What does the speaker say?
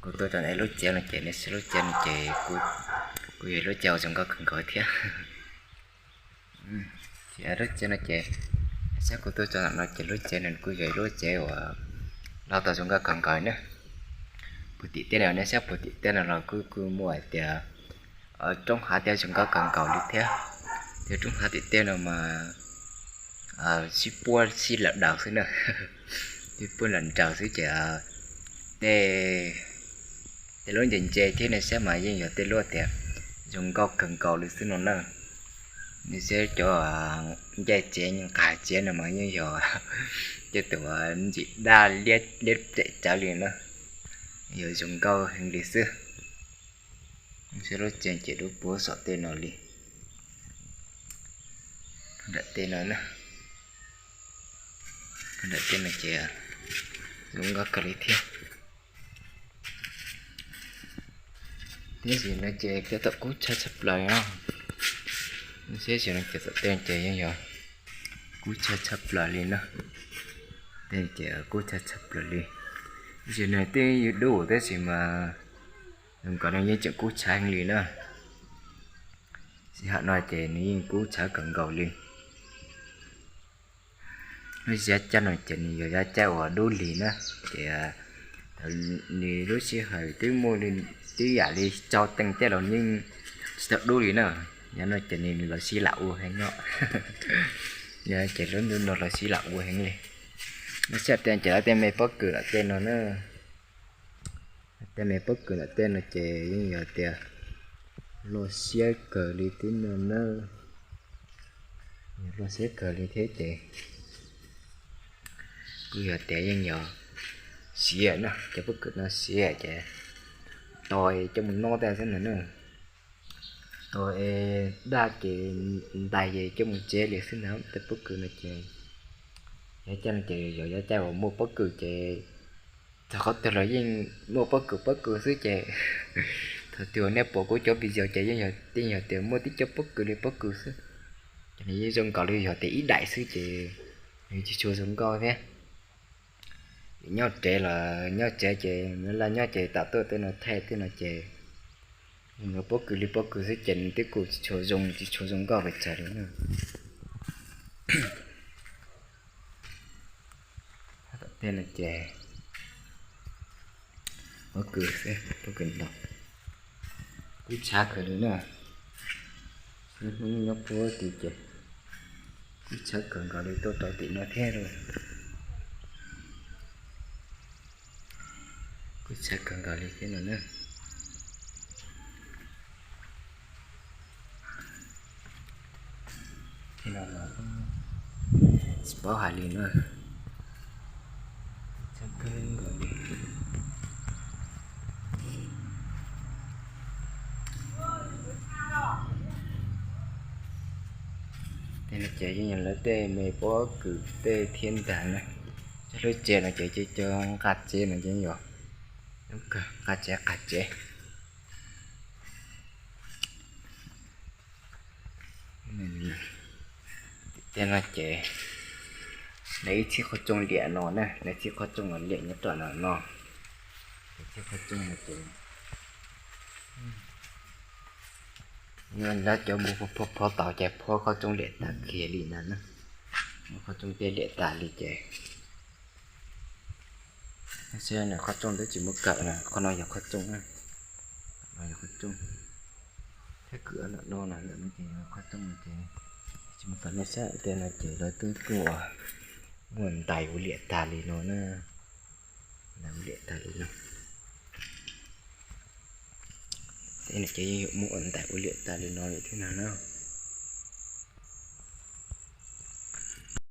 Kuv tuaj tso lub tsev no ces nej saib lub tsev no ces kuj yog lub tsev uas zoo nkauj kawg nkaus thiab. Ces lub tsev no ces, saib kuv tuaj tso no ces lub tsev no kuj yog lub tsev uas loj tau zoo nkauj kawg nkaus na. Puag tim teb no nej saib puag tim teb no los kuj kuj muaj hais tias roob hav thiab zoo nkauj kawg nkaus li thiab. Ces roob hav tim teb no mas sib puab sib lawm daws xwb na, sib puab lawm daws xwb ces tej tej lub ntse ntse thiab nej saib mas yeej yog tej lub tias zoo nkauj kawg nkaus li xwb no na. Nej saib cov ncej tsev nqag tsev no mas yeej yog tej tus ntsim daj liab pem tsawv li na, yog zoo nkauj heev li xwb. Saib lub tsev ces dub puag saum tej no li, nram tej no, nram tej no ces zoo nkauj kawg li thiab. Tab sis no ces cov tom kub tshaj tshaj plaws li no, saib tab sis no ces tom tej ces yeej yog kub tshaj tshaj plaws li na. Tej ces kub tshaj tshaj plaws li, tab sis no twb yog dub tab sis mas zoo nkauj no yeej tseem kub tshaj heev li na. Sij hawm no ces nws yeej kub tshaj kawg nkaus li. Lub yav caij no ces nws yog yav caij uas dub lig na, ces thaum nws lub sij hawm twb muaj li, twb yam li tsau tees tej los yeej tsis tau dub li na. Yav no ces nws los sib lam ua heev no, ces lub ntuj no los sib lam ua heev li. Nej saib tej ces lawv tej me pob kws lawm tej no na, tej me pob kws lawm tej no ces yeej yog tias loj siab kawg li thiab no na, loj siab kawg li thiab ces kuj yog tias yeej yog siav na, cov pob kws no siav ces tos coj mus noj tej xwb ntag na, tos daj ces ntais ces coj mus tsev li xwb ntag. Tej pob kws no ces yav caij no ces yog yav caij uas muaj pob kws ces txog qhov twg los yeej muaj pob kws pob kws xwb ces thaum twg nej pom kuv cov video ces yeej yog tias muaj tib co pob kws li pob kws xwb. Ces nws yeej zoo nkaus li yog tias ib daim xwb ces nws tsis tshua zoo nkauj thiab. Nyob tsev los nyob tsev ces laj nyob ces tam tuaj tej no thaij tej no ces nws pob kws li pob kws xwb ces nws twb kuj tsis tshua zoo, tsis tshua zoo nkauj pes tsawg li na. Tej no ces pob kws xwb, pob kws ntau, kub tshab kawg li na. Hnub nyob puag tid ces kub tshab kawg nkaus li tuaj rau tim no thiab lauj. Kub tshab kawg nkaus li thiab no na. Thiab no los tsis paub hais li na. Tshab kawg nkaus li. Tej no ces yeej yog lawv tej me pob kws tej thiab ntag na. Cov lub tsev no ces cov nqaj tsev no ces yog lub kawg nqaj tsev qab tsev. Tej no ces lawv ib txhij qhov rooj liam no na, lawv txhij qhov rooj no liam nyob rau no no. Lawv txhij qhov rooj no ces nyob lawv cov npua phov phov tau ces phov qhov rooj liam tag kiag li na, muab qhov rooj tej liam tas li ces saib qhov rooj twb tsis muaj kawm na, qhov no yog qhov rooj, no yog qhov rooj. Thiab kws no no na, ntawm no ces yog qhov rooj no ces tsis muaj kawm. Nej saib tej no ces lawv twb tuaj muab ntais ua liam tag li no na, ntais ua liam tag li no. Tej no ces yeej yuav muab ntais ua liam tag li no lawm thiab no na.